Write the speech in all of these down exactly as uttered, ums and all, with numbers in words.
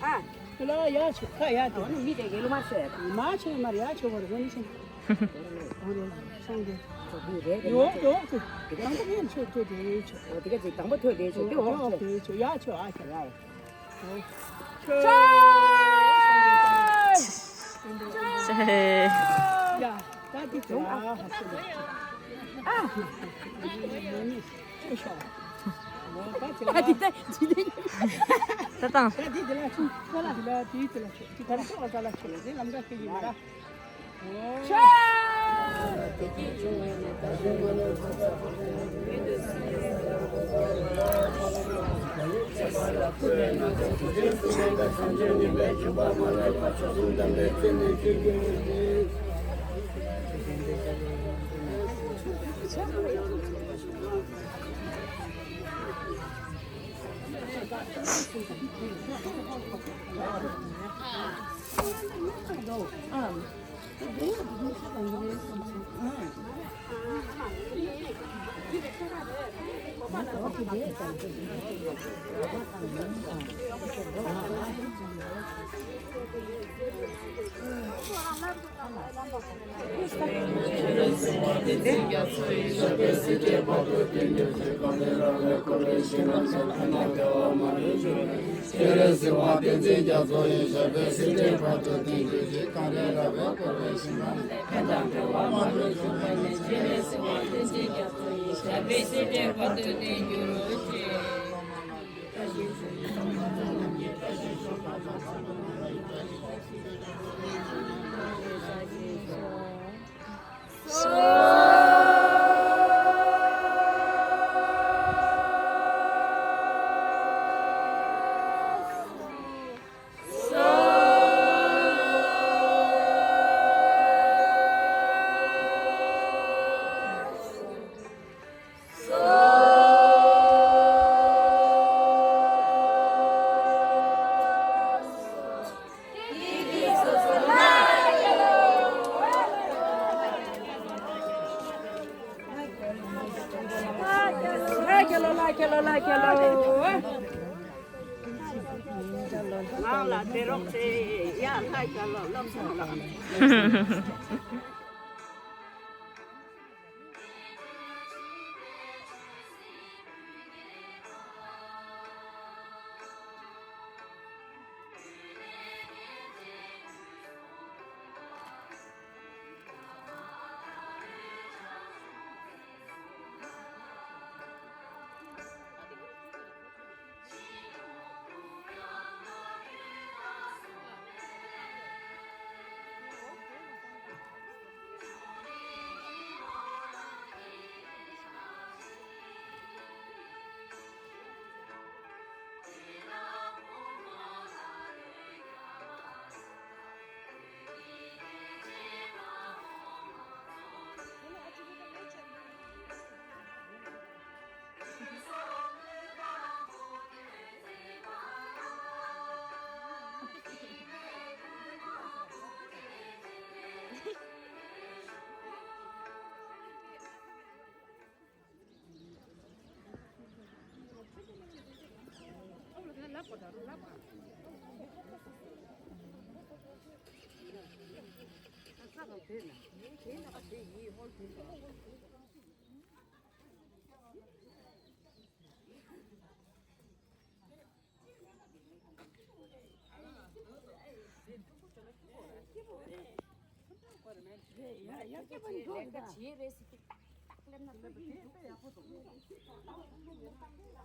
ཨ། ཁ་ལ་ཡ་ཆོ་ཁ་ཡ་དེ། ཨ་ནི་མི་དེ་གེ་ལོ་མ་ཤེས། མ་ཆེ་མ་རེད། ཡ་ཆོ་བར་གོ་ནི་ཆེ། འོ་རེད། སོང་དེ། ཆོ་གི་རེད། ཡོ་ཡོ་ཆོ། དེ་ག་དང་པོ་ཡན་ཆོ་ཐོས་དེ་ཆོ། འོ་དེ་ག་ཅིག་དང་པོ་ཐོས་དེ་ཆོ། དེ་འོག་ཆོ། དེ་ཆོ་ཡ་ཆོ་ཨ་ཆོ་ཡ། ཆོ། ཆོ། ཡ་ད་དེ་ཆོ་ཨ་ཧ་ཆོ། ཨ། ཆོ་ཤོ། ད་དེ་ད་དེ་དེ། ད་དང་། ད་དེ་དེ་ལ་ཆུ་ཁོ་ལ་དེ་ལ་དེ་དེ་ལ་ཆུ་དེ་ག་རེ་ཆུ་ཨ་ད་ལ་ཆུ་དེ་ལམ་ཀ་ཁེ་ཡིན་ལ། ཆུ།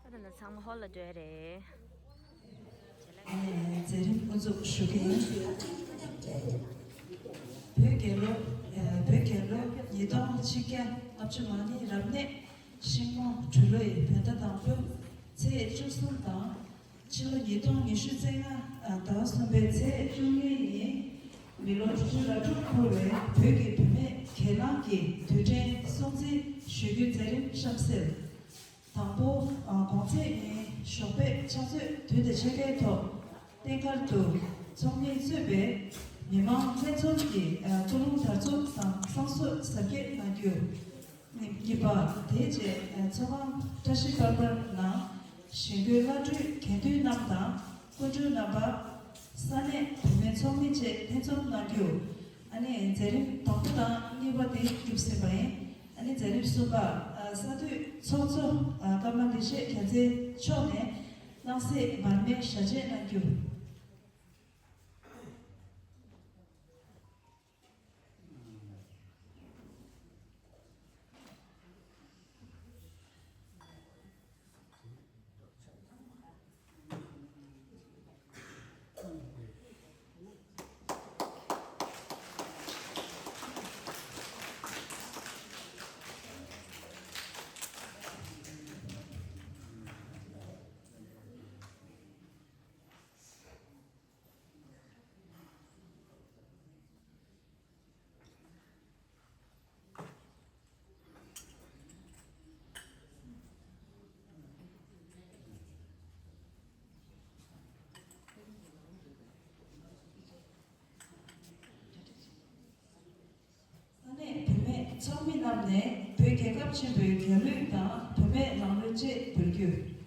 ཨ་ད་ནི་ཚང་མ་ཧོལ་ལ་འགྲོ་ཡ་རེད། མཛད་རིམ་དབུ་འཛུགས་ཞུ་གི་ཡིན། བོད་རྒྱལ་ལོ། བོད་རྒྱལ་ལོ་ཉིས་སྟོང་ཆིག་བརྒྱ་ལྔ་བཅུ་ང་གཉིས་རབ་གནས་ཤིང་མོ་གྲུ་ལོའི་བོད་ཟླ་དང་པོའི་ཚེས་བཅུ་གསུམ་དང་། ཕྱི་ལོ་ཉིས་སྟོང་ཉི་ཤུ་རྩ་ལྔ་ཟླ་བ་གསུམ་པའི་ཚེས་བཅུ་གཉིས་ཉིན། མི་ལོ་དྲུག་ཅུ་རེ་དྲུག་འཁོར་བའི་བོད་ཀྱི་བུད་མེད་གྱེན་ལངས་ཀྱི་དུས་དྲན་སྲུང་བརྩི་ཞུ་རྒྱུའི་མཛད་རིམ་གཤམ་གསལ། དང་པོ། གོང་ཚེས་ཉིན་ཞོགས་པའི་ཕྱག་ཚོད་བདུན་དང་ཕྱེད་ཀའི་ཐོག་བསྟན་མཁར་དུ་ཚོགས་མི་གཙོས་པའི་མི་མང་ལྷན་འཛོམས་ཀྱིས་སྐུ་རླུང་དར་ཚོགས་དང་བསང་གསོལ་གཟབ་རྒྱས་གནང་རྒྱུ། གཉིས་པ། དེ་རྗེས་ཚོགས་ཁང་བཀྲ་ཤིས་པར་པར་ནང་གཞིས་འགོའི་བླ་སྤྲུལ་དགེ་འདུན་རྣམས་དང་སྐུ་མགྲོན་རྣམ་པ། ས་གནས་བུད་མེད་ཚོགས་མི་བཅས་ལྷན་འཛོམས་གནང་རྒྱུ། ཨ་ནི་མཛད་རིམ་དང་པོ་དང་གཉིས་པ་དེ་མཇུག་ཟིན་པ་ཡིན། ཨ་ནི་མཛད་རིམ་གསུམ་པ། ས་འཐུས་ཚོགས་གཙོ་ཀརྨ་བདེ་གཤེགས་རྒྱལ་མཚན་མཆོག་ནས་སྣང་གསེས་མར་མེ་ཞལ་འབྱེད་གནང་རྒྱུ། ས་གནས་བུད་མེད་ཚོགས་མི་རྣམས་ནས་བོད་རྒྱལ་ཁབ་ཆེན་པོའི་རྒྱལ་གླུ་དང་བུད་མེད་ལམ་གླུ་བཅས་འབུལ་རྒྱུ།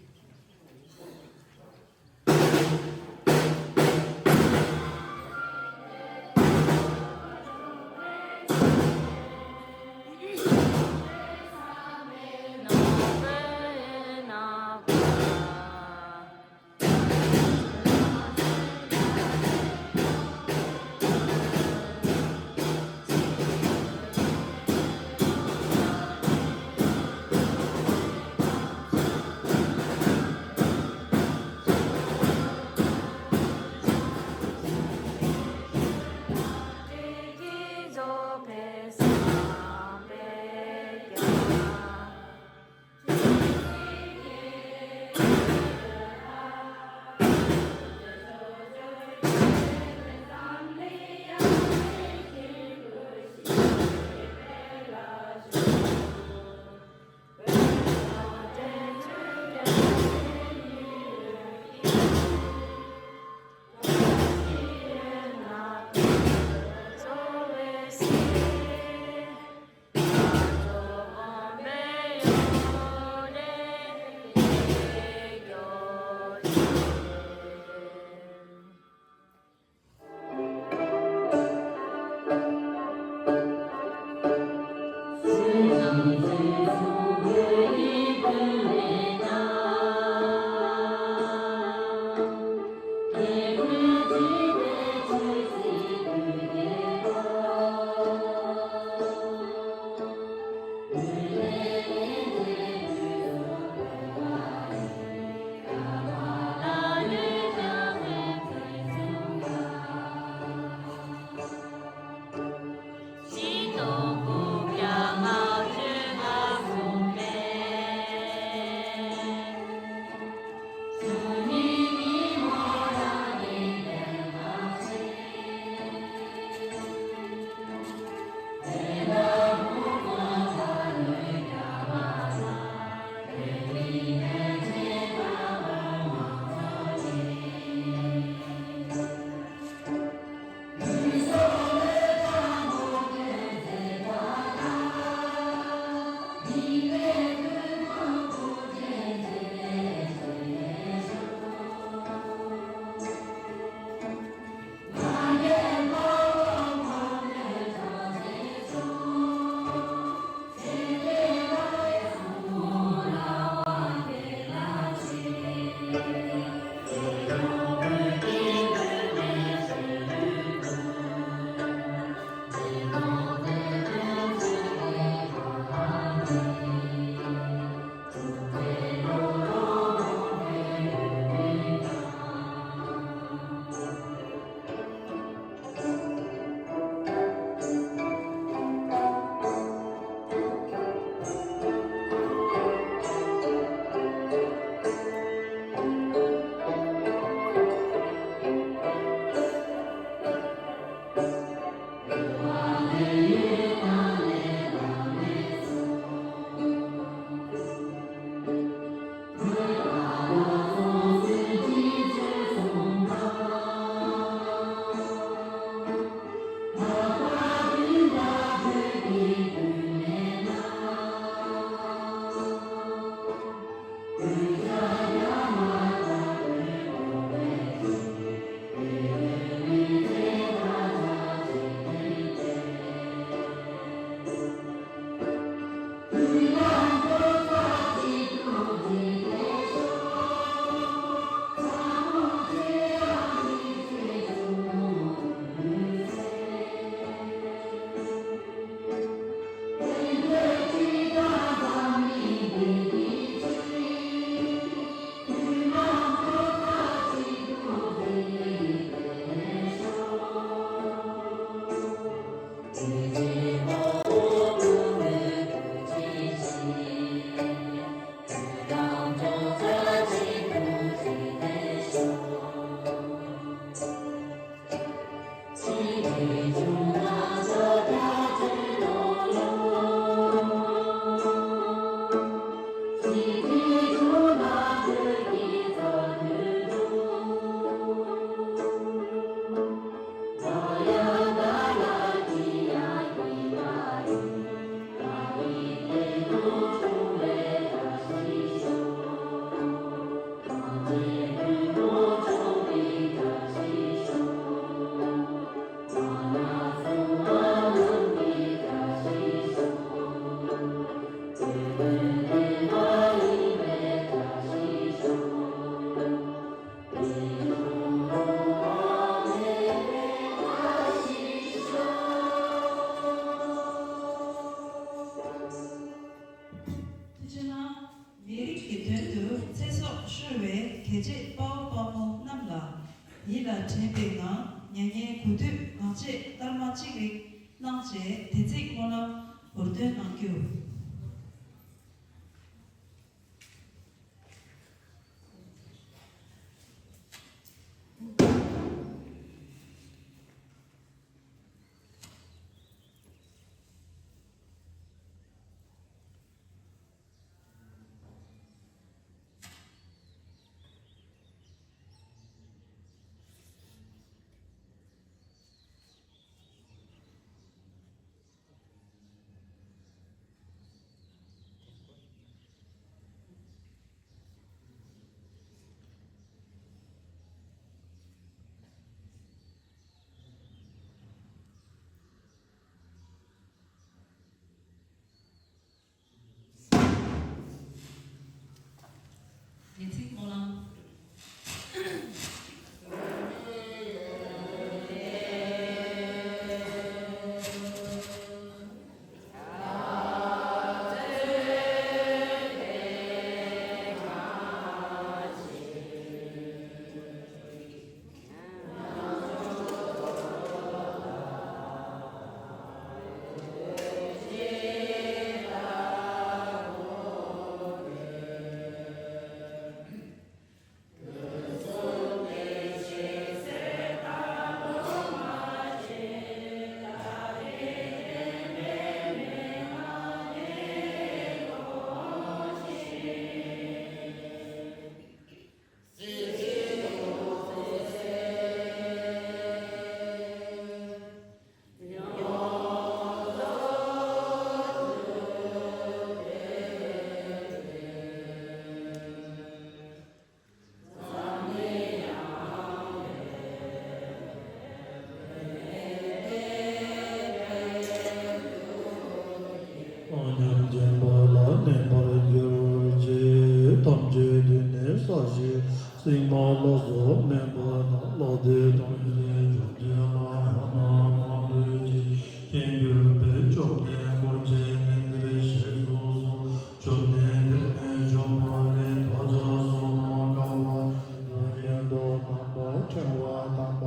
དེ་རྗེས་དཔའ་བོ་དཔའ་མོ་རྣམས་ལ་ཡིད་ལ་དྲན་པའི་ངང་མྱ་ངན་གུས་འདུད་ངག་བཅད་སྐར་མ་གཅིག་རིང་གནང་རྗེས་བདེན་ཚིག་སྨོན་ལམ་འབུལ་འདོན་གནང་རྒྱུ། བདེན་ཚིག་སྨོན་ལམ། ཉམས་བརྒྱན་པ་ལ་གནས་པར་གྱུར་ཅིག་ཐམས་ཅད་དུས་གནས་ས་གཞི་སྲིང་མོ་ལ་སོགས་མེད་པ་དང་། ལྷ་དེ་དང་ཡོན་ཏན་བཅོམ་ལྡན་ལ་ཕྱག་ན་བཏགས་ཏེ། ཅི་ཕྱིར་གྱུར་པའི་བཅོམ་ལྡན་འཁོར་བཅས་ནི་འདིར་གཤེགས་སུ་གསོལ། བཅོམ་ལྡན་འདས་མི་མཆོག་མ་ལུས་དག་བྱ་སོ་ནམ་དགའ་བ་དང་ཡོན་ཏན་དམ་པ་ཕྲེང་བ་དམ་པ་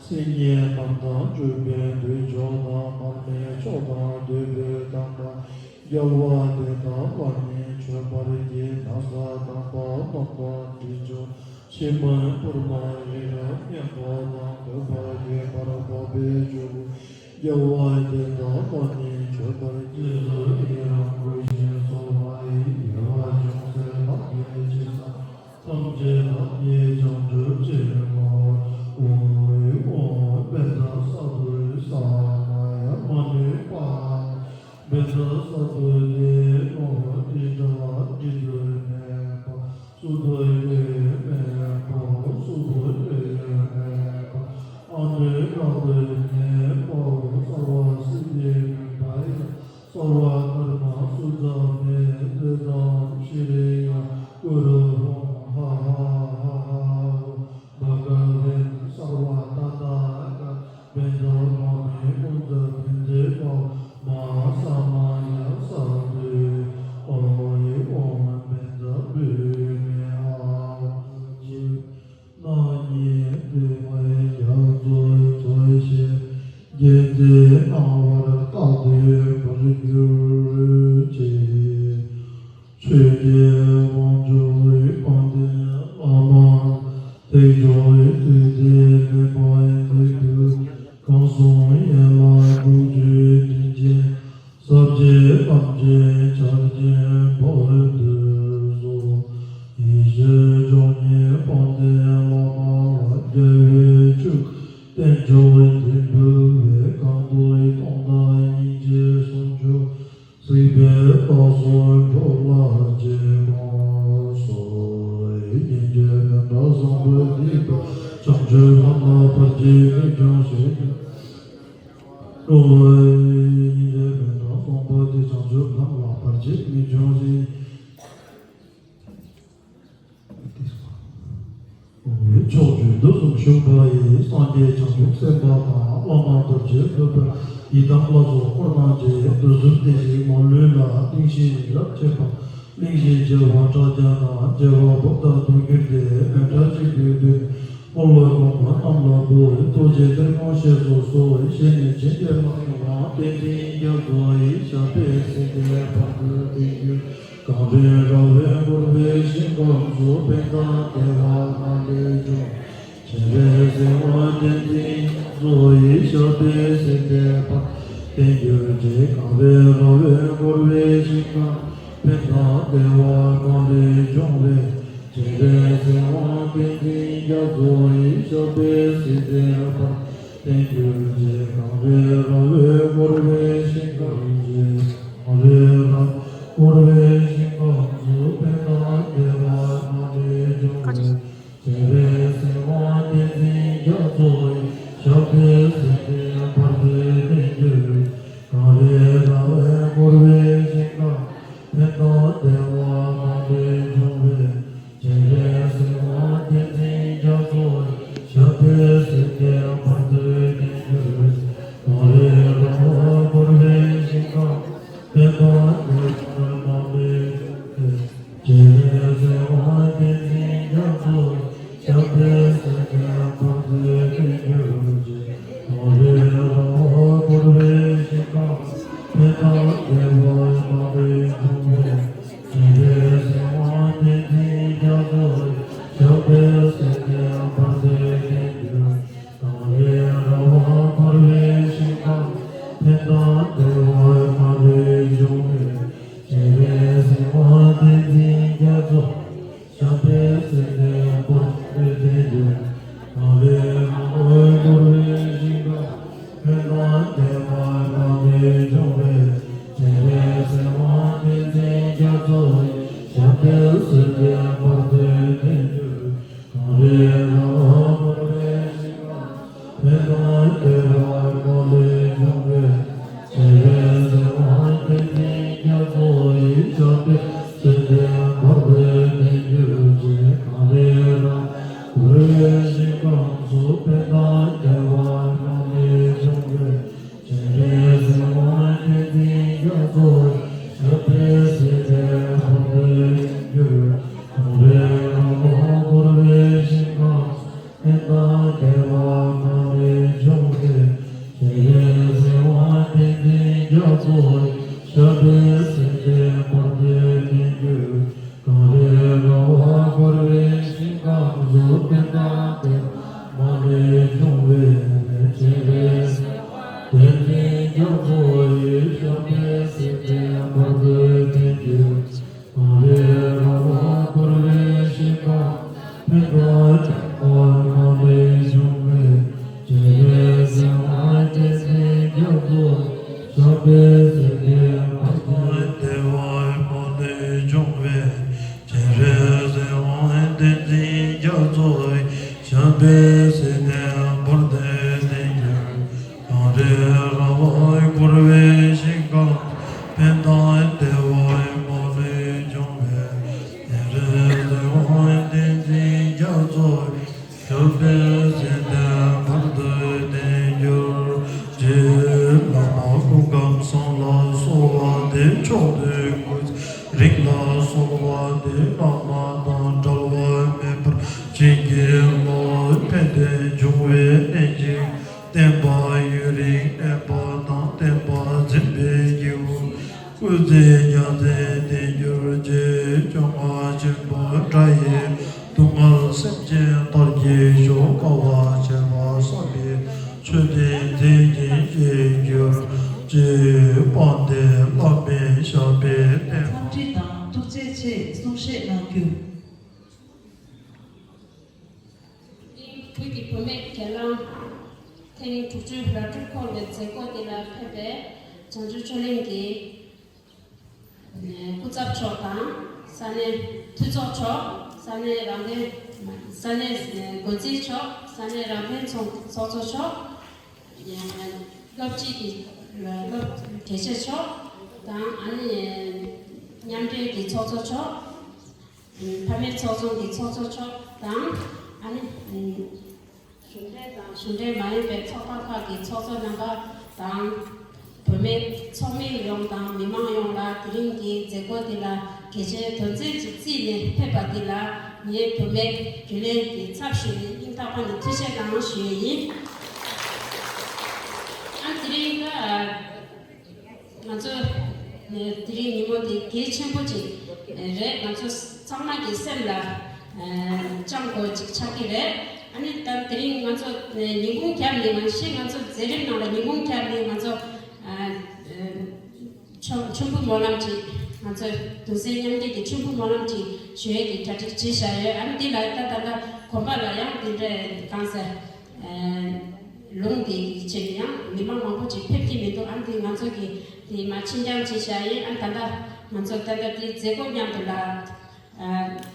སིལ་སྙན་རྣམས་དང་བཅུད་པའི་མདོས་མཆོག་དང་མར་མེ་མཆོག་དང་བདུག་སྤོས་དམ་པ་རྒྱལ་བ་དེ་དག་ལ་ནི་མཆོད་པར་བགྱི། ན་བཟའ་དམ་པ་རྣམས་དང་དྲི་མཆོག་ཕྱེ་མའི་ཕུར་མ་རི་རབ་སྙན་པོ་དང་། བོད་པ་ཁྱད་པར་འཕགས་པའི་སྤྱོད་པ་རྒྱལ་བ་དེ་དག་ལ་ནི་མཆོད་པར་བགྱི། ཡི་རང་བུ་བཞིན་གསོལ་བ་ཡི། དགེ་བ་ཅུང་ཟད་ལྷག་པའི་ཕྱིར། ཐམས་ཅད་ལ་ནི་བྱང་ཆུབ་ཅེས་བསྔོ། ཨོ་ཨོ། བཛྲ་ས་ཏྭ་ས་མ་ཡ་མ་ཎི་པདྨ། བཛྲ་ས་ཏྭ་ཏེ་ནོ། ཏི་ཏྲ་ཏི་ཏྲ་མེད་པ། སུ་ཏོ་ཏེ་མེད་པ། སུ་ཏོ་ཏེ་མེད་པ། ཨ་ཏི་ཏ་ཏེ་མེད་པ། སརྦ་སིདྡྷི་མེད་པ་ཡ། སརྦ་ཀརྨ་སུ་ཛ་མེ། ཏེ་དང་ཤྲི་ཡ་གུ་རུ་ཧཱུྃ། ཧ་ཧ་ཧ་ཧ་ཧ། བྷ་ག་ཝན་སརྦ་ཏ་ཐཱ་ག་ཏ། བཛྲ་མ་མི་ཀུན་ཛ་བཛྲ་པ་མ་ས་མ་ཡ་ས་ཏེ། ཨོ་ཨེ་ཨོ་བཛྲ་བྷཱུ་མི་ཨཱཿ། རྣམ་གཉིས་སྡེ་ལྔའི་རྒྱ་མཚོ་རྩོད་བྱེད་རྒྱལ་མཚན་སྣང་བར་རྟག་ཏུ་འབར་གྱུར་ཅིག་ཆོས་ཀྱི་དབང་ཕྱུག་དཔལ་ལྡན་བླ་མ་ཐེག་མཆོག་ཐུགས་རྗེ་ལེགས་པར་མཛད་པའི་གང་གསུང་ཡན་ལག་དྲུག་ཅུའི་དོན་ཆེན་ཟབ་ཆོས་ཐམས་ཅད་ཆར་ཆེན་ཕབ་ཏུ་གསོལ། ཡེ་ཤེས་མཆོག་བརྙེས་དཔལ་ལྡན་བླ་མ་ལ། རྒྱལ་བའི་ཆོས་བསྟན་མཆོག་ལྡན་འབུལ་བའི་གང་ཐོས་གཏོང་དང་སྙིང་རྗེ་ཟུང་འཇུག་གཟིགས་པའི་རྟགས་སུ་འགྲོ་ལ་གཅེས་སྐོང་སོགས། སྙན་བརྒྱུད་པའི་བཛྲ་བཟང་པོ་འདི་དག་བྱང་ཆུབ་ལམ་ལ་བར་ཆད་མེད་འབྱུང་ཞིང་། སྙན་བརྒྱུད་པའི་བཛྲ་བཟང་པོ་འདི་བྱང་ཆུབ་ལམ་ལ་བར་ཆད་མེད་འབྱུང་ཞིང་། ཕྱོགས་བཅུ་དུས་གསུམ་བཞུགས་པ་ཡི། སངས་རྒྱས་བྱང་ཆུབ་སེམས་དཔའ་དང་། བླ་མ་རྡོ་རྗེ་ཐོད་པའི་ཡི་དམ་ལ་སོགས་འཁོར་དང་བཅས། དུས་གསུམ་བདེ་གཤེགས་མ་ལུས་ལ། གླིང་བཞི་ཡི་རབས་ཕྱེད་པ། གླིང་བཞི་བྱེ་བ་ཕྲག་བརྒྱ་དང་། བྱེ་བ་ཕོ་དང་དུང་འགྱུར་ཏེ། མེ་ ཐུགས་རྗེ་ཐེག་དམན་ཞེས་སུ་གསོལ། ཞེས་ནས་བྱིན་གྱིས་བརླབ་པའི་དབང་བསྟན་འཛིན་རྒྱ་མཚོ་ཡི་ཞབས་པད་སྲིད་མཐའི་བར་དུ་བརྟན་གྱུར། གངས་རིའི་ར་བས་བསྐོར་བའི་ཞིང་ཁམས་སུ་ཕན་དང་བདེ་བ་མ་ལུས་འབྱུང་བའི། སྤྱན་རས་གཟིགས་དབང་བསྟན་འཛིན་རྒྱ་མཚོ་ཡི་ཞབས་པད་སྲིད་མཐའི་བར་དུ་བརྟན་གྱུར་ཅིག། གངས་རིའི་ར་བས་བསྐོར་བའི་ཞིང་ཁམས་ཕན་དང་བདེ་བ་མ་ལུས་འབྱུང་བའི། སྤྱན་རས་གཟིགས་དབང་བསྟན་འཛིན་རྒྱ་མཚོ་ཡི་ཞབས་པད་སྲིད་མཐའི་བར་དུ་བརྟན་གྱུར་ཅིག། གངས་རིའི་ར་བས་བསྐོར་བའི་ཞིང་ཁམས་ཀྱི། གངས་རིའི་ར་བས་བསྐོར་བའི་ཞིང་ཁམས་སུ་ཕན་དང་བདེ་བ་མ་ལུས་འབྱུང་བའི། སྤྱན་རས་གཟིགས་དབང་བསྟན་འཛིན་རྒྱ་མཚོ་ཡི་ཞབས་པད་སྲིད་མཐའི་བར་དུ་བརྟན་གྱུར། གངས་རིའི་ར་བས་བསྐོར་བའི་ཞིང་ཁམས་ཕན་དང་བདེ་བ་མ་ལུས་འབྱུང་བའི། སྤྱན་རས་གཟིགས་དབང་བསྟན་འཛིན་རྒྱ་མཚོ་ཡི་ཞབས་པད་སྲིད་མཐའི་བར་དུ་བརྟན་གྱུར། གངས་རིའི་ར་བས་བསྐོར་བའི་ཞིང་ཁམས་ཕན་དང་བདེ་བ་མ་ལུས་འབྱུང་བའི། སྤྱན་རས་གཟིགས་དབང་བསྟན་འཛིན་རྒྱ་མཚོ་ཡི་ཞབས་པད་སྲིད་མཐའི་བར་དུ་བརྟན་གྱུར་ཅིག། གངས་རིའི་ར་བས་བསྐོར་བའི་ཞིང་ཁམས་ཕན་དང་བདེ་བ་མ་ལུས་འབྱུང་བའི། སྤྱན་རས་གཟིགས་དབང་བསྟན་འཛིན་རྒྱ་མཚོ་ཡི་ཞབས་པད་སྲིད་མཐའི་བར་དུ་བརྟན་གྱུར། གངས་རིའི་ར་བས་བསྐོར་བའི་ཞིང་ཁམས་ཕན་དང་བདེ་བ་མ་ལུས་འབྱུང་བའི། སྤྱན་རས་གཟིགས་དབང་བསྟན་འཛིན་རྒྱ་མཚོ་ཡི་ཞབས་པད་སྲིད་མཐའི་བར་དུ་བརྟན་གྱུར། གངས་རིའི་ར་བས་བསྐོར་བའི་ཞིང་ཁམས་ཕན་དང་བདེ་བ་མ་ལུས་འབྱུང་བའི། སྤྱན་རས་གཟིགས་དབང་བསྟན་འཛིན་རྒྱ་མཚོ་ཡི་ཞབས་པད་སྲིད་མཐའི་བར་དུ་བརྟན་གྱུར། གངས་རིའི་ར་བས་བསྐོར་བའི་ཞིང་ཁམས་ཕན་དང་བདེ་བ་མ་ལུས་འབྱུང་བའི། སྤྱན་རས་གཟིགས་དབང་བསྟན་འཛིན་རྒྱ་མཚོ་ཡི་ཞབས་པད་སྲིད་མཐའི་བར་དུ་བརྟན་གྱུར་ཅིག། གངས་རིའི་ར་བས་བསྐོར་བའི་ཞིང་ཁམས་སུ་ཕན་དང་བདེ་བ་མ་ལུས་འབྱུང་བའི། སྤྱན་རས་གཟིགས་དབང་བསྟན་འཛིན་རྒྱ་མཚོ་ཡི་ཞབས་པད་སྲིད་མཐའི་བར་དུ་བརྟན་གྱུར། གངས་རིའི་ར་བས་བསྐོར་བའི་ཞིང་ཁམས་ཕན་དང་བདེ་བ་མ་ལུས་འབྱུང་བའི། སྤྱན་རས་གཟིགས་དབང་བསྟན་འཛིན་རྒྱ་མཚོ་ཡི་ཞབས་པད་སྲིད་མཐའི་བར་དུ་བརྟན་གྱུར། གངས་རིའི་ར་བས་བསྐོར་བའི་ཞིང་ཁམས་སུ་ཕན་དང་བདེ་བ་མ་ལུས་འབྱུང་བའི། སྤྱན་རས་གཟིགས་དབང་བསྟན་འཛིན་རྒྱ་མཚོ་ཡི་ཞབས་པད་སྲིད་མཐའི་བར་དུ་བརྟན་གྱུར། གངས་རིའི་ར་བས་བསྐོར་བའི་ཞིང་ཁམས་ཕན་དང་བདེ་བ་མ་ལུས་འབྱུང་བའི། སྤྱན་རས་གཟིགས་དབང་བསྟན་འཛིན་རྒྱ་མཚོ་ཡི་ཞབས་པད་སྲིད་མཐའི་བར་དུ་བདེ་བ་མ་ལུས་འབྱུང་བའི། སྤྱན་རས་གཟིགས་དབང་བསྟན་འཛིན་རྒྱ་མཚོ་ཡི་ཞབས་པད་སྲིད་མཐའི་བར་དུ་བརྟན་གྱུར། གངས་རིའི་ར་བས་བསྐོར་བའི་ཞིང་ཁམས་ཕན་དང་བདེ་བ་མ་ལུས་འབྱུང་བའི། སྤྱན་རས་གཟིགས་དབང་བསྟན་འཛིན་རྒྱ་མཚོ་ཡི་ཞབས་པད་སྲིད་མཐའི་བར་དུ་བརྟན་གྱུར་ཅིག། བླ་མ་སྐུ་ཁམས་བཟང་ལ་གསོལ་བ་འདེབས། ཕྱོགས་དུས་སྐུ་ཚེ་རིང་ལ་གསོལ་བ་འདེབས། བླ་མ་དང་འབྲལ་བ་མེད་པར་བྱིན་གྱིས་རློབས། ཕན་བདེ་འབྱུང་བའི་གནས་ཀྱི་བསྟན་པ་ཡུན་རིང་གནས་པ་དང་། བསྟན་པ་འཛིན་པའི་སྐྱེས་བུ་སྐུ་ཚེ་ཉི་ཚེ་བརྟན་གྱུར་ཅིག། བཅོ་ལྔ་ཆེན་པོའི་དགྲ་ཡི་སྡུག་བསྔལ་སེམས་ཅན་དག་གི་ཞོ། དཀའ་བ་སྤྱད་པ་བསམ་པའི་ཆོས་དེ་མཛད་ཅིང་བྱེད་གྱུར་ཅིག། དཔལ་ལྡན་བླ་མའི་ཞབས་པད་བརྟན། འཚམས་འདྲི་དང་ཐུགས་རྗེ་ཆེ། གསུང་བཤད་གནང་རྒྱུ། བོད་ཀྱི་བུད་མེད་གྱེན་ལངས་ཐེངས་དྲུག་ཅུ་ར་དྲུག་འཁོར་བའི་མཛད་སྒོ་དེ་ལ་ཕེབས་པའི་བྱང་ཆུབ་ཕྱོགས་གླིང་གི་སྐུ་ཚབ་མཆོག་དང་། ས་གནས་འཐུས་ཚོགས་མཆོག་ས་གནས་རང་བདེན། ས་གནས་འགོ་འཛིན་མཆོག་ས་གནས་རང་བདེན་ཚོགས་ཚོགས་གཙོ་མཆོག་སློབ་སྤྱི་གི་སློབ་དྲི་བ་འདྲི་མཁན་མཆོག་དང་། ཨ་ནི་མཉམ་འབྲེལ་གྱི་ཚོགས་གཙོ་མཆོག་ཕ་མའི་ཚོགས་ཆུང་གི་ཚོགས་གཙོ་མཆོག་དང་། ཨ་ནི་གཞུང་འབྲེལ་དང་གཞུང་འབྲེལ་མ་ཡིན་པའི་ཚོགས་པ་ཁག་གི་ཚོགས་གཙོ་རྣམ་པ་དང་། བུད་མེད་ཚོགས་མི་ཡོངས་དང་མི་མང་ཡོངས་ལ་དེ་རིང་གི་མཛད་སྒོ་འདི་ལ་གལ་ཆེའི་དོན་ཚན་ཅིག་བརྩིས་ནས་ཕེབས་པ་འདི་ལ་ངའི་བུད་མེད་རྒྱུན་ལས་ཀྱི་ཚབ་ཞུས་ནས་སྙིང་ཐག་པ་ནས་ཐུགས་རྗེ་གནང་ཞུ་ཡས་ཡིན། ང་ཚོ་དེ་རིང་ཉིན་མོ་དེ་གལ་ཆེན་པོ་ཅིག་རེད། ང་ཚོ་ཚང་མ་གི་སེམས་ལ་བཅངས་དགོས་ཅིག་ཆགས་ཀྱི་རེད། ཨ་ནི་ད་དེ་རིང་ང་ཚོ་ཉིན་གུང་ཁྱབ་ནས་ང་ཤི་ང་ཚོ་མཛད་རིམ་ནང་ལ་ཉིན་གུང་ཁྱབ་ནས་ང་ཚོ་མཆོད་མཆོད་འབུལ་སྨོན་ལམ་ཅིག་ང་ཚོ་གདུང་སེམས་མཉམ་སྐྱེད་ཀྱི་མཆོད་འབུལ་སྨོན་ལམ་ཅིག་ཞུ་ཡས་ཀྱི་གྲ་སྒྲིག་བྱས་བཞག་ཡོད། ཨ་ནི་འདི་ལ་ད་ད་ལྟ་དགོན་པ་ལ་ཡང་དེ་འདྲའི་གང་ཟེར། ལུང་དེ་ཡིག་ཆེད་ཡང་མི་མང་མང་པོ་ཅིག་ཕེབས་ཀྱི་མི་འདུག་ཨ་ནི་ང་ཚོ་གིས་དེ་མ་ཕྱིན་རྐྱང་བྱས་བཞག་ཡིན། ཨ་ནི་ད་ལྟ་ང་ཚོ་ད་ལྟ་དེ་མཛད་སྒོ་མཉམ་དུ་ལ་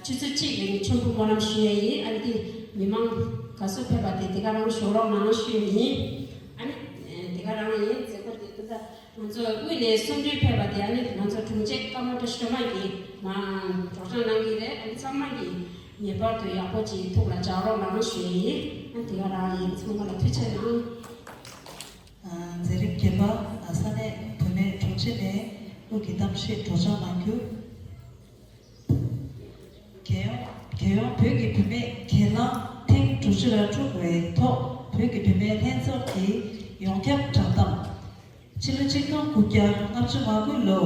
ཆུ་ཚོད་གཅིག་རིང་མཆོད་འབུལ་སྨོན་ལམ་ཞུ་ཡས་ཡིན། ཨ་ནི་དེ་མི་མང་ག་ཚོད་ཕེབས་པ་དེ་དེ་ག་རང་ཞུ་རོགས་གནང་ཞུ་ཡས་ཡིན། ཨ་ནི་དེ་ག་རང་ཡིན། མཛད་སྒོ་དེ་ད་ལྟ་ང་ཚོ་དབུས་ནས་གསུང་སྒྲོས་ཕེབས་པ་དེ་ཨ་ནི་ང་ཚོ་དྲུང་ཆེ་ཀརྨ་བཀྲ་ཤིས་སྒྲོལ་མ་གིས་མ་སྒྲོག་སྦྱང་གནང་གི་རེད། ཨ་ནི་ཚང་མ་གིས་ངེས་པར་དུ་ཡག་པོ་ཅིག་ཐུགས་ལ་འཇགས་རོགས་གནང་ཞུ་ཡས་ཡིན། ཨ་དེ་ག་རང་ཡིན། ཚང་མ་ལ་ཐུགས་རྗེ་གནང་། མཛད་རིམ་བརྒྱད་པ། ས་གནས་བུད་མེད་དྲུང་ཆེ་ནས་དབུ་འབྱེད་གཏམ་བཤད་སྒྲོག་སྦྱང་གནང་རྒྱུ། རྒྱལ་ཡོངས་རྒྱལ་ཡོངས་བོད་ཀྱི་བུད་མེད་གྱེན་ལངས་ཐེངས་དྲུག་ཅུ་རེ་དྲུག་པའི་ཐོག་བོད་ཀྱི་བུད་མེད་ལྷན་ཚོགས་ཀྱི་ཡོངས་ཁྱབ་བསྒྲགས་གཏམ། ཕྱི་ལོ་ཆིག་སྟོང་དགུ་བརྒྱ་ལྔ་བཅུ་ང་དགུ་ལོ།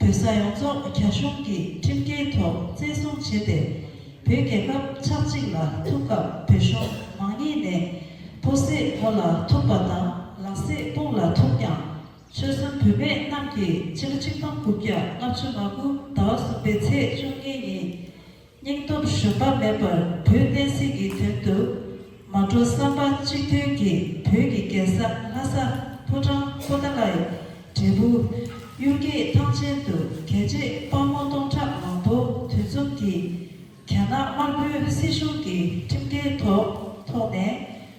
བོད་ས་ཡོངས་རྫོགས་རྒྱ་གཞུང་གི་ཁྲིམས་འགལ་ཐོག་བཙན་བཟུང་བྱས་ཏེ། བོད་རྒྱལ་ཁབ་ཆགས་འཇིག་ལ་ཐུག་སྐབས། བོད་གཞུང་མང་གཉིས་ནས་ཕོ་སྲས་ཕོ་ལ་ཐུག་པ་དང་ལག་སྲས་དཔུང་ལ་ཐུག་ཀྱང་། ཆོལ་གསུམ་བུད་མེད་རྣམས་ཀྱིས་ཕྱི་ལོ་ཆིག་སྟོང་དགུ་བརྒྱ་ལྔ་བཅུ་ང་དགུ་ཟླ་བ་གསུམ་པའི་ཚེས་བཅུ་གཉིས་ཉིན། སྙིང་སྟོབས་ཞུམ་པ་མེད་པར་བོད་བསྟན་སྲིད་ཀྱི་དོན་དུ། མ་འགྲོ་བསམ་པ་གཅིག་མཐུན་གྱིས་བོད་ཀྱི་རྒྱལ་ས་ལྷ་ས་ཕོ་བྲང་པོ་ཏཱ་ལའི་འབྲས་སྤུངས་གཡུལ་འགྱེད་ཐང་ཆེན་དུ་རྒྱལ་གཅེས་དཔའ་མོ་སྟོང་ཕྲག་མང་པོ་འདུ་འཛོམས་ཀྱིས། རྒྱ་ནག་དམར་པོའི་སྲིད་གཞུང་གི་ཁྲིམས་འགལ་ཐོག་ཐོག་ནས་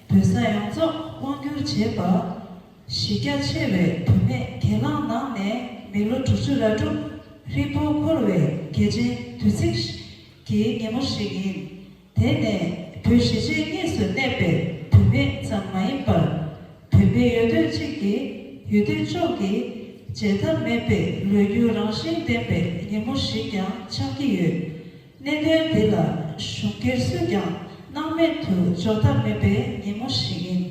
བོད་ས་ཡོངས་རྫོགས་དབང་བསྒྱུར་བྱས་པ། གཞི་རྒྱ་ཆེ་བའི་བུད་མེད་གྱེན་ལངས་གནང་ནས་མི་ལོ་དྲུག་ཅུ་རེ་དྲུག་ཧྲིལ་པོ་འཁོར་བའི་གལ་ཆེན་དུས་ཚིགས་ཀྱི་ཉིན་མོ་ཞིག་ཡིན། དེ་ནས་བོད་གཞིས་བྱེས་གཉིས་སུ་གནས་པའི་བུད་མེད་ཙམ་མ་ཡིན་པར། བོད་མི་ཡོད་དོ་གཅིག་གི་ཡོད་དོ་ཅོག་གི་བརྗེད་ཐབས་མེད་པའི་ལོ་རྒྱུས་རང་བཞིན་ལྡན་པའི་ཉིན་མོ་ཞིག་ཀྱང་ཆགས་ཀྱི་ཡོད། གནད་དོན་འདི་ལ་གཞུང་སྒེར་སུས་ཀྱང་སྣང་མེད་དུ་འཇོག་ཐབས་མེད་པའི་ཉིན་མོ་ཞིག་ཡིན།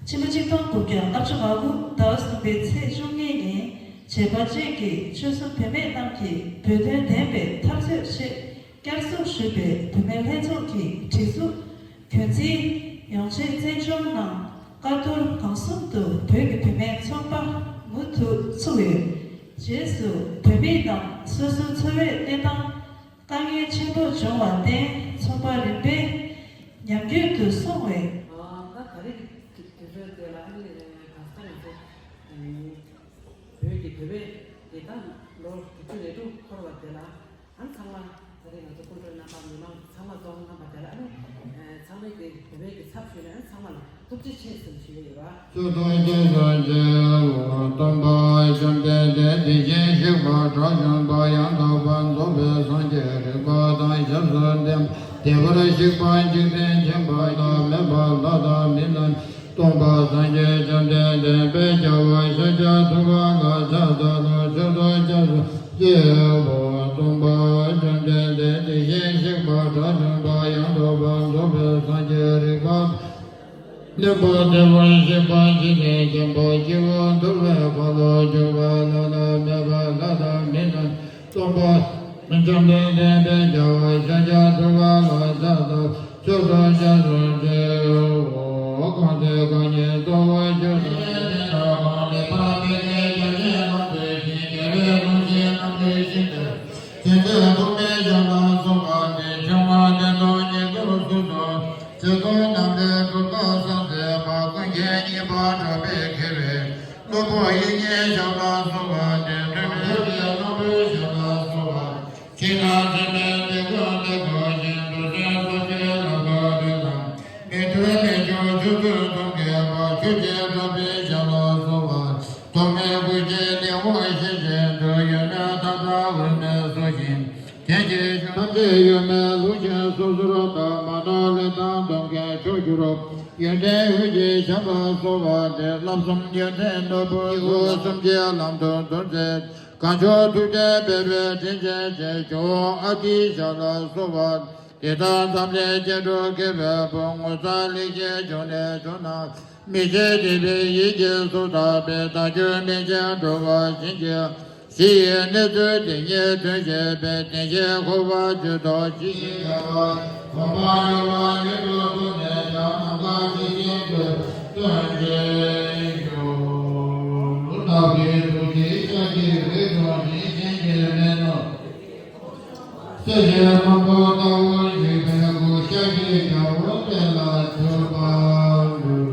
ཕྱི་ལོ་ཆིག་སྟོང་དགུ་བརྒྱ་ལྔ་བཅུ་ང་དགུ་ཟླ་བ་གསུམ་པའི་ཚེས་བཅུ་གཉིས་ཉིན། བྱེས་པ་བཅས་ཀྱི་ཆོལ་གསུམ་བུད་མེད་རྣམས་ཀྱིས་བོད་དོན་བདེན་པའི་འཐབ་རྩོད་ཆེད་བསྐྱར་འཛུགས་ཞུས་པའི་བུད་མེད་ལྷན་ཚོགས་ཀྱི་སྒྲིག་འཛུགས་རྒྱུན་འཛིན་ཡོངས་ཆེད་བཙན་བྱོལ་ནང་བཀའ་བསྡུར་གང་གསུམ་དུ་བོད་ཀྱི་བུད་མེད་ཚོགས་པ་མུ་མཐུད་ཚུགས་ཡོད། རྗེས་སུ་བོད་མི་རྣམས་སོ་སོའི་འཚོ་བའི་གནས་སྟངས་དཀའ་ངལ་ཆེན་པོ་བྱུང་བར་བརྟེན་ཚོགས་པ་རིམ་པས་ཉམས་རྒུད་དུ་སོང་བས། ད་ད་རེས་ཀྱི་དུས་ཚོད་དེ་ལ་ཨ་ནི་ག་ས་ང་ཚོ་བོད་ཀྱི་བོད་པའི་བདེ་ཐང་ལོ་དྲུག་ཅུ་རེ་དྲུག་འཁོར་བ་དེ་ལ། ཨ་ཚང་མ་ད་རེས་ང་ཚོ་སྐུ་མགྲོན་རྣམ་པ་མི་མང་ཚང་མ་གཙོ་བོ་རྣམ་པ་དེ་ལ་ཨ་ནི་ཚང་མས་ཀྱི་བོད་པའི་གི་ཚབ་ཞུས་ནས་ཨ་ཚང་མ་ལ་ཐུགས་རྗེ་ཆེ་ཟེར་ཞུ་གི་ཡོད་པ། ཆོས་དང་སྐྱོང་དང་བཅས་པ་སྟོན་པ་བཅོམ་ལྡན་འདས་དེ་བཞིན་གཤེགས་པ་དགྲ་བཅོམ་པ་ཡང་དག་པར་རྫོགས་པའི་སངས་རྒྱས་རིག་པ་དང་ཞབས་སུ་ལྡན་པ། བདེ་བར་གཤེགས་པ་འཇིག་རྟེན་མཁྱེན་པ་དང་མེད་པ་ལྷ་དང་མི་རྣམས། སྟོན་པ་སངས་རྒྱས་བཅོམ་ལྡན་འདས་དཔལ་རྒྱལ་བ་ཤཱཀྱ་ཐུབ་པ་ལ་ཕྱག་འཚལ་ལོ། མཆོད་དོ་སྐྱབས་སུ་མཆིའོ། སྟོན་པ་བཅོམ་ལྡན་འདས་དེ་བཞིན་གཤེགས་པ་དགྲ་བཅོམ་པ་ཡང་དག་པར་རྫོགས་པའི་སངས་རྒྱས་རིག་པ་ལྡན་པ། བདེ་བར་གཤེགས་པ་འཇིག་རྟེན་མཁྱེན་པ། སྐྱེ་བ་འདུལ་བའི་འཁོར་ལོ་སྒྱུར་བ་བླ་ན་མེད་པ་ལྷ་དང་མི་རྣམས། སྟོན་པ་བཅོམ་ལྡན་འདས་དཔལ་རྒྱལ་བ་ཤཱཀྱ་ཐུབ་པ་ལ་ཕྱག་འཚལ། མཆོད་དོ་སྐྱབས་སུ་མཆིའོ། གང་དེ་གང་ཉིད་རྫོགས་པའི་ཆོས་དང་། གང་ལེགས་པར་མི་དགེ་རྒྱ་ཆེན་རྣམས་གྲོལ་ཞིང་། དགེ་བའི་ལུང་བཞི་རྣམ་གྲོལ་ཞིང་། དེ་ཚེ་ཐོགས་མེད་ཞབས་ལ་སོགས་པ་སྟེ། འབྱུང་བ་གནས་ལུགས་ཉིད་དུ་གཟུགས་སུ། ཚེ་ཐོག་རྣམ་པའི་གྲུབ་མཐའ་ས་མཛད་པ། ཀུན་མཁྱེན་གཉིས་པ་གྲགས་པས་མཁས་པའི། ཀླུ་པོ་དབྱིག་གཉེན་ཞབས་ལ་སོགས་པ་སྟེ། འགྲོ་དོན་གྱི་བློ་གྲོས་ཞབས་ལ་སོགས་པ། ཕྱི་ནང་འཛིན་པའི་སྡེ་དགུ་སྟེ། གོང་བཞིན་རྡོ་རྗེ་རྡོ་རྗེའི་ལག་པ་རིགས་ལམ། མི་མཐུན་མི་འཇུག་ཆོས་ཚུལ་དུ་མཁས་པ། ཆོས་རྗེ་གྲགས་པའི་ཞབས་ལ་སོགས་པ། ཐོགས་མེད་སྐུ་སྐྱེ་ལེའུ་བཞི་བཞིན་དུ། ཡོད་མེད་མཐའ་དག་དབུ་མའི་སོ་བཞིན། དེ་ཡི་ཐམས་ཅད་ཡོད་མེད་ལུགས་བཞིན་སོ་སོར་བརྟགས། མ་རྟོགས་ལས་དང་སྡོམ་མཁན་མཆོག་གྱུར་རབ། ཡོན་ཏན་འོད་ཀྱི་ཞབས་ལ་སོགས་པ་སྟེ། བསླབ་གསུམ་ཡོན་ཏན་ནོར་བུ་ལྔ། སེམས་ཀྱི་ལམ་དུ་འདུག་སྟེ། གང་བྱུང་ཐུགས་བསྐྱེད་འབད་པའི་དྲིན་ཅན་ཆེ། ཇོ་བོ་ཨ་ཏིའི་ཞབས་ལ་སོགས་པ། དེ་དག་ཐམས་ཅད་སྐྱེ་འགྲོ་མཁས་པའི་བུ། ངོ་མཚར་ལེགས་བཤད་འབྱུང་གནས་ཕྱོགས་རྣམས། མི་ཕྱེད་དད་པའི་ཡིད་ཀྱིས་སུ་བདག་པའི། བདག་རྒྱུད་མི་འཆིང་འགྲོ་བ་གཞན་གྱི། གཞི་ཡི་གནས་ཚུལ་དེ་ཉིད་དོན་བྱེད་པའི། བདེན་བཞིའི་འཁོར་བ་བཅུད་དང་ཇི་སྙེད་པ། གོམས་པ་ཡོད་པ་ཉིད་དུ་བཟུང་ནས་ཀྱང་། ནམ་མཁའ་ཇི་བཞིན་དུ་སྟོན་བྱེད་ཤོག། ལུས་དག་པའི་ཐུགས་རྗེས་ཤཱཀྱའི་རིགས་སུ་འཛིན། གཞན་གྱིས་མི་ནུབ། སྲིད་ཞིའི་ལྷུན་པོ་ལྟ་བུར་བརྗིད་པའི་སྐུ། ཤཱཀྱའི་རྒྱལ་པོ་དེ་ལ་མཆོད་པར་འབུལ།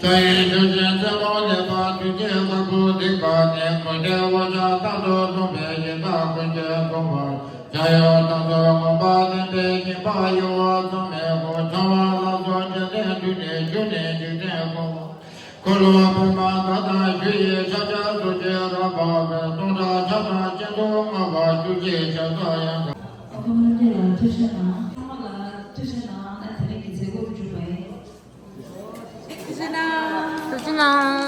སྐྱ་ཡི་ཆུ་སྲིན་རྩེ་མོ་ལེགས་པ། དུས་ཀྱི་བ་སྤུ་ལྡིང་བ་ནི། མུ་སྟེགས་འོ་བརྒྱལ་རྟག་ཏུ་བཟུང་བའི། ཡི་དྭགས་ཀུན་གྱིས་བཟུང་བར་བྱ་ཡི། རྟག་ཏུ་ངུ་བ་ལེན་པའི་སྦྱིན་པ་ཡི། འོ་བཟུང་མའི་ཧོ། འཆང་བ་ལ་སོགས་བཅོམ་ལྡན་འདས་ནི། རྒྱུ་ནི་འཇིག་རྟེན་ཀུན། འཁོར་ལོ་བོད་མ་དག་དང་ཞུ་ཡི། ཕྱག་རྒྱ་སོགས་ཀྱིས་རབ་འཕགས་པའི། སྟོང་ཕྲག་ཕྲག་དང་གཅིག་ཏུ་བསྔགས་པ། བཅུ་གཅིག་ཕྱག་རྒྱ་ཡང་དག་ཨ་ཁུ་བློ་གྲོས་ལགས་ཐུགས་རྗེ་གནང་། ཚང་མ་ལ་ཐུགས་རྗེ་གནང་། ད་དེ་རིང་གི་མཛད་སྒོ་མཇུག་པ་ཡིན། ཐུགས་རྗེ་གནང་། ཐུགས་རྗེ་གནང་།